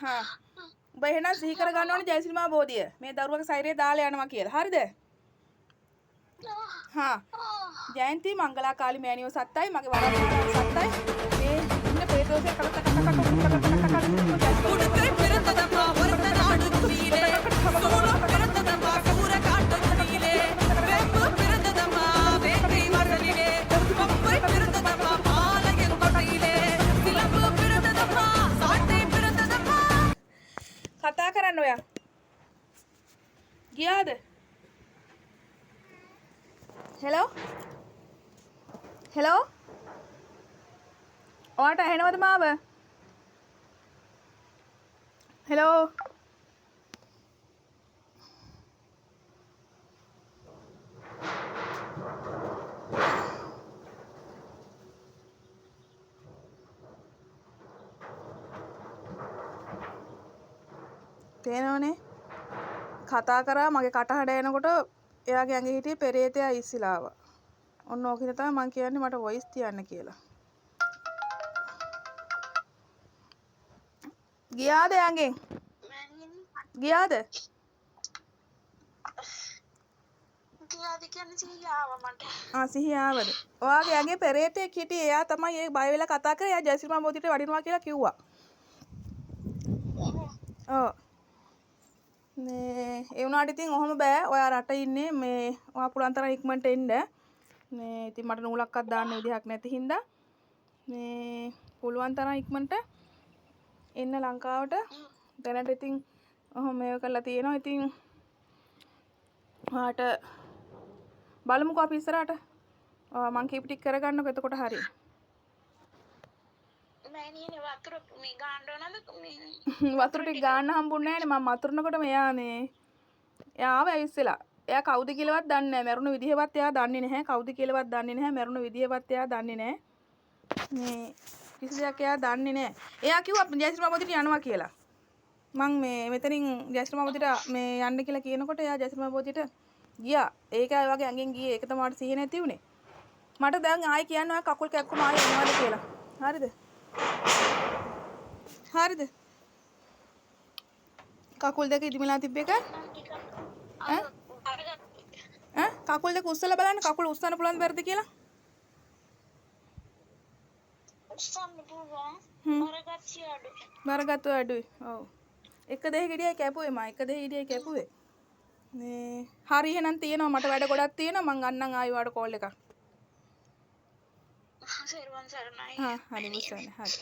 හා. උඹ එහෙනම් සිහි කර ගන්න ඕනේ ජයසිරි මහා බෝධිය. මේ දරුවගේ ශරීරය දාලා යනවා කියලා. හරිද? හා. ජයන්ති මංගලා කාලි මෑණියෝ සත්තයි මගේ වරක් සත්තයි මේ ඉන්න ප්‍රේතෝෂය කට කට කට කට කට කට உடுக்கை பிறந்ததம்மா ஒருத்த நாடு துணியிலே, சூலம் பிறந்ததம்மா கூரை காட்டு துணியிலே, வேம்பு பிறந்ததம்மா வேங்கை வாசலிலே, பம்பை பிறந்ததம்மா பாளையங்கோட்டையிலே, சிலம்பு பிறந்ததம்மா சாட்டை பிறந்ததம்மா. කතා කරන්න ඔයා. ගියාද? හෙලෝ? හෙලෝ? ඔයාට ඇහෙනවද මාව? හෙලෝ? පේනවනේ කතා කරා මගේ කටහඬ එනකොට එයාගේ ඇඟේ හිටියේ පෙරේතයා ඉස්සිලා ආවා. ඔන්න ඕකින් තමයි මං කියන්නේ මට වොයිස් තියන්න කියලා. ගියාද ඇඟෙන්? ගියාද? ගියාද කියන්නේ සිහිය ආවා මට. ආ සිහිය ආවද? ඔයාගේ ඇඟේ පෙරේතයෙක් හිටියේ. එයා තමයි ඒ බය වෙලා කතා කරේ. එයා ජයසිරි මහා බෝධියට වඩිනවා කියලා කිව්වා. ඔව්. මේ ඒ වුණාට ඉතින් ඔහොම බෑ. ඔයා රට ඉන්නේ මේ ඔයා පුළුවන් තරම් ඉක්මනට එන්න. මේ ඉතින් මට නූලක්වත් දාන්න විදිහක් නැති හින්දා මේ පුළුවන් තරම් ඉක්මනට එන්න ලංකාවට. දැනට ඉතින් ඔහොම මේව කරලා තියෙනවා. ඉතින් ඔයාට බලමුකෝ අපි ඉස්සරහට. ඔයා මං කියපු ටික කරගන්නකෝ එතකොට හරි. මෑණියනේ වතුර මේ ගාන්න ඕනද මේ? වතුර ටික ගාන්න හම්බුන්නේ නෑනේ. මං මතුරනකොටම එයා මේ එයා ආව ඇවිස්සලා. එයා කවුද කියලාවත් දන්නේ නෑ. මැරුණු විදිහවත් එයා දන්නේ නැහැ. කවුද කියලාවත් දන්නේ නැහැ. මැරුණු විදිහවත් එයා දන්නේ නෑ. මේ කිසි දෙයක් එයා දන්නේ නෑ. එයා කිව්වා ජයශ්‍රී මහා බෝධියට යනවා කියලා. මං මේ මෙතනින් ජයශ්‍රී මහා බෝධියට මේ යන්න කියලා කියනකොට එයා ජයශ්‍රී මහා බෝධියට ගියා. ඒක ඒ වගේ ඇඟෙන් ගියේ. ඒක තමයි මට සිහිය නැති වුනේ. මට දැන් ආයි කියන්න ඔයා කකුල් කැක්කුම ආයි එනවද කියලා. හරිද? හරිද? කකුල් දෙක ඉදිමිලා තිබ්බ එක ඈ ඈ කකුල් දෙක උස්සලා බලන්න කකුල උස්සන්න පුළුවන් බැරිද කියලා. උස්සන්න පුළුවන්. බරගතිය අඩුයි. බරගත්තු අඩුයි. ඔව්. එක දෙහ ගෙඩියයි කැපුවේ මා. එක දෙහ ගෙඩියයි කැපුවේ. මේ හරි එහෙනම් තියෙනවා මට වැඩ ගොඩක් තියෙනවා මං ගන්නම් ආයි ඔයාලට කෝල් එකක්. සෙරුවන් සරණයි. හා හරි මුසන්න හරි.